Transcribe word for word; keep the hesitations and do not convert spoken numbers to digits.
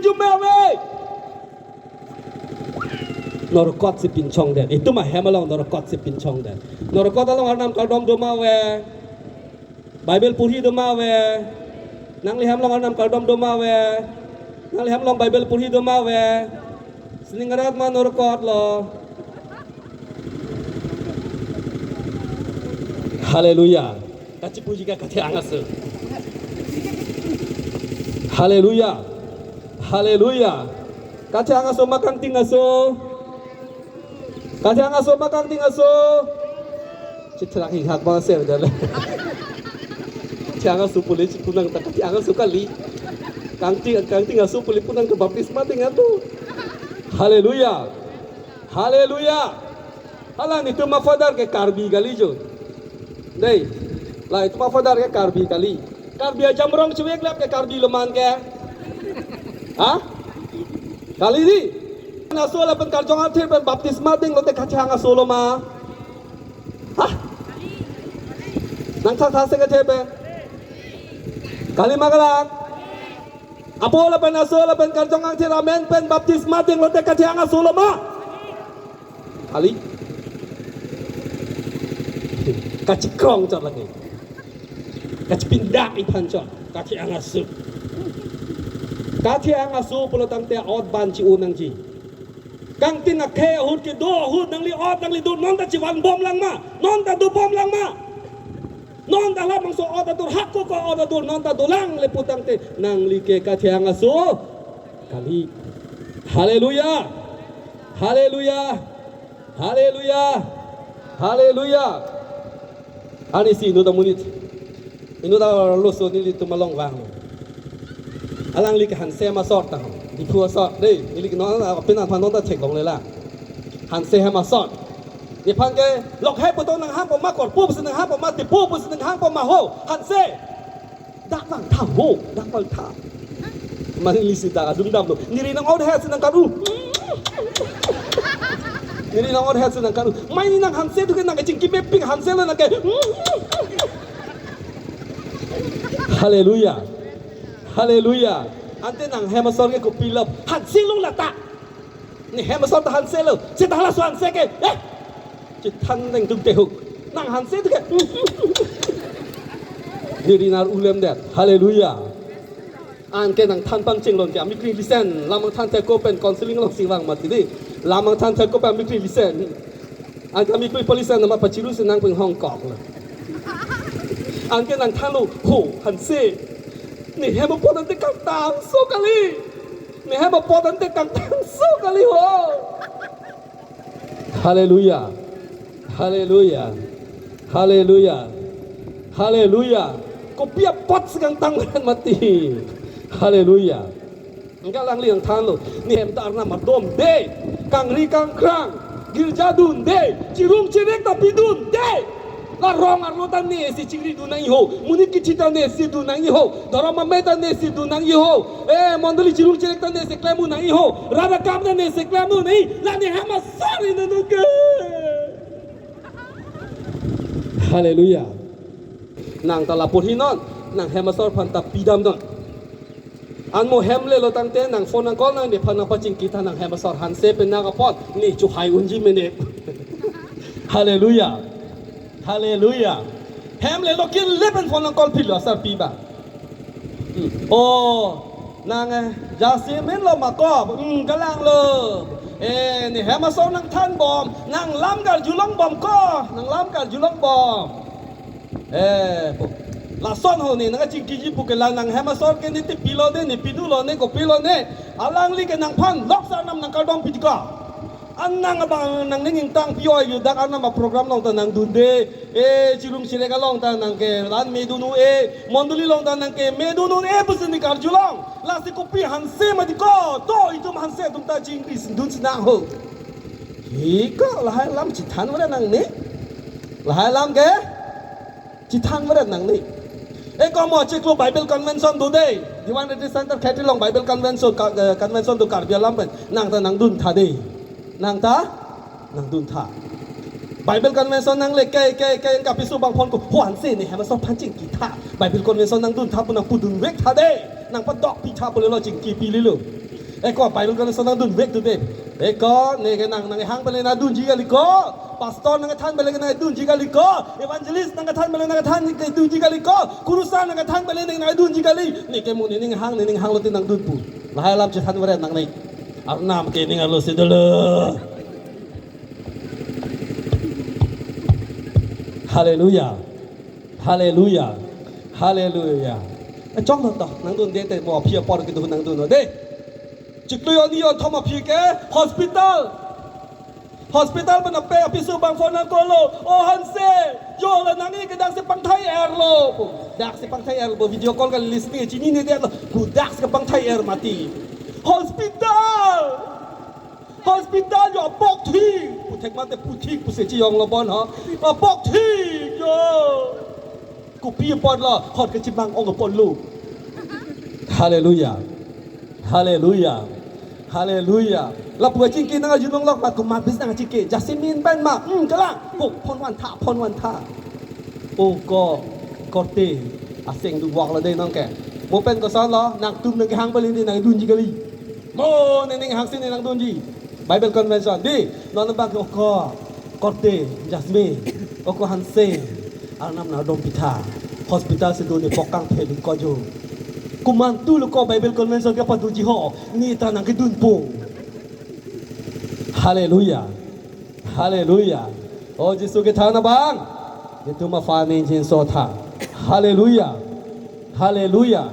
Itum ave. Norkot si pinchongdet. Itum ahem along norkot si pinchongdet. Norkot along arnam kardom do ma ave? Bible porhi do ma ave? Nangli hem along arnam kardom do ma ave? Nangli hem along Bible porhi do ma ave? Sining arat ma norkot lo. Haleluya. Kachipuji ke kathe-ang aso. Haleluya. Haleluya. Kathe-ang aso ma kangting aso? Kathe-ang aso ma kangting aso? Chithrak hinghak bang se dale. Kathe-ang aso pule chipunang ta kathe-ang aso kali. Kangting, kangting aso pule punang ke baptisma ding ato. Haleluya. Haleluya. Hala netum afather ke Karbi kali jo. Dei. La netum afather ke Karbi kali. Karbi ajamrong chuek lap ke Karbi lo man ke. Ha? Kali di. Aso lapen karjong athe pen baptisma ding lote kathe-ang aso lo ma? Ha? Nang thak thak se kathe pen. Kali ma kalang? Apo lapen aso lapen karjong athe amen pen baptisma ding lote kathe-ang aso lo ma? Kali. Kachikrong chot lagi. Kachipindak iphan chot. Kathe-ang aso. Kathe-ang aso pulo tangte ot ban chi-un nangji. Kangting akhei ahut kedo ahut nangli ot nangli do non ta chivan bom lang ma? Non ta do bom lang ma? Non ta labangso ot atur hako ko ot atur non ta dolang le putangte nangli ke kathe-ang aso kali. Haleluya. Haleluya. Haleluya. Haleluya. Ani si inut amonit. Inut arloso nelitum along vang. Alangli ke Hanse amasot ta ho. Diphu asot. Dei, neli ke non apin aphan non ta theklongle la. Hanse amasot. Nephan ke lokhai pu to nanghangpo ma, korpo pusi nanghangpo ma, tipo pusi nanghangpo ma ho, Hanse. Dak vangtha ho, dak vangtha. Mane lisi dak adung damlo. Neri nang-ot het si nangkaru. Neri nang-ot het si nangkaru. Mai ni nang Hanse tu ke nang kachingki mepik Hanse lo nang ke. Haleluya. Haleluya. Ante nang hem asor ke kopilo? Hanse lo lata. Ne hem asor ta Hanse lo. Seta halaso Hanse ke. Eh. Chethan nang tum tehuk. Nang Hanse tu ke. Neri nar ulem det. Haleluya. Anke nangthan pangchenglon ke amikri lisen. Lamang than thek ko pen counseling along si vang mati di. Lamang than thek ko pen amikri lisen. Anke amikri polisen nama pachiru si nang penghong kok lo. Anke nangthanlo, ho, Hanse. Ne hem apot ante kangtangso kali. Ne hem apot ante kangtangso kali ho. Haleluya. Haleluya. Haleluya. Haleluya. Kopi apot si kangtang mati. Haleluya. Anke alangli nangthanlo, ne hem ta arnam ardom de, kangri kangkrang, girja dun de, chirung chirek ta pidun de. La rong arlo ta ne si chingri dun nangji ho, monit kithi ta ne si dun nangji ho, dhorom amei ta ne si dun nangji ho, eh, mondoli chirung chirek ta ne si klem un nangji ho, rat akam ta ne si klem un nangji, la ne hem asor inut ke. Haleluya. Nang ta lapu hinon, nang hem asor aphan ta pidam non. Anmo hem lelo tangte nang phone nang call nang nephan nang pachingki tha, nang hem asor Hanse pen nang apot ne chuhai unji mene. Haleluya. Haleluya. Hem lelo kele pen phone nang call philo asarpi ba. Hmm. Oh, nang, eh, Jasemin lo ma ko? Hmm, kalang lo. Eh, ne hem asor nangthan bom, nang lam karjulong bom ko, nang lam karjulong bom. Eh, po. Lason ho ne, nang kachingkiji pu ke la nang hem asor ke ne tipilo ne, ne pidulo ne, kopilo ne. Alangli ke nangphan lok sa nam nang kardom pidika. An nang abang nangning ingtang pi-oi yu dak arnam aprogram along ta nang dunde. Eh, chirung chirek along ta nang ke ran me dun un-e. Mondoli along ta nang ke me dun un-e pusi ne karjulong. Lasi kopi Hanse mati ko? To itum Hanse atum ta chingri si dun si nang ho. Hi ko lahai alam chithan vare nangne. Lahai alam ke chithan vare nangne. Eh, komo chiklo Bible Convention do de. Diwan Retreat Center Khetri along Bible Convention ka, eh, convention do Karbi alam pen. Nang ta nang dun tha de. Nang ta nang dun tha. Bible Convention nangle ke, ke, ke, kapiso bang phone ko. Ho Hanse ne hem asor aphan chingki tha. Bible Convention nang dun tha pu nang pudun vek tha de. Nang padok pi tha pu lelo chingki pi lelo. Eko Bible college nangdunvek tu de. Eko ne ke nang nang hang pele nangdunji kali ko. Pastor nangthan pele nangdunji kali ko. Evangelist nangthan pele nangthan dunji kali ko. Kurusar nangthan pele nangdunji kali. Ne ke mo nening hang nening hang lote nangdun pu. Lahai alam chethan veren nangne. Arnam ke ning arlo si dolo. Hallelujah. Hallelujah. Hallelujah. Eh, chong to, nangdunde te mo aphi apor kedo nangdun de. Chiklo hini thom aphi ke hospital. Hospital pen ape apiso abang phone nangkolo. O Hanse, jo la nangji ke daksi pangthai erlo pu. Daksi pangthai erlo, video call kali, list ni chinine detlo. Ku daksi pangthai er mati. Hospital. Hospital jo apok thik. Pu thek mate pu thik pusi chiyong lo bon ha. Apok thik jo. Kopi apotlo, hot kachimang ong apotlo. Hallelujah. Hallelujah. Hallelujah. Lapu achingki nang ajunong lok mat komat bis nang achingki. Jasmine pen ma. Hmm, kalang. Pok phone vantha, phone vantha. O ko, korte. Aseng duvok lo de nang ke. Mo pen koson lo, nangtum nangkehang pele nangdunji kali. Mo nening hangsi ne nangdunji. Bible convention. Di, non bang ke o ko, korte, Jasmine, o ko Hanse. Arnam nangdom pitha. Hospital si done pokang phe ling ko jo. Komantu lo ko Bible convention kepadunji ho. Ne ta nangkedun po. Hallelujah. Hallelujah. O Jisu kethan abang. Netum aphan ne jinso tha. Hallelujah. Hallelujah.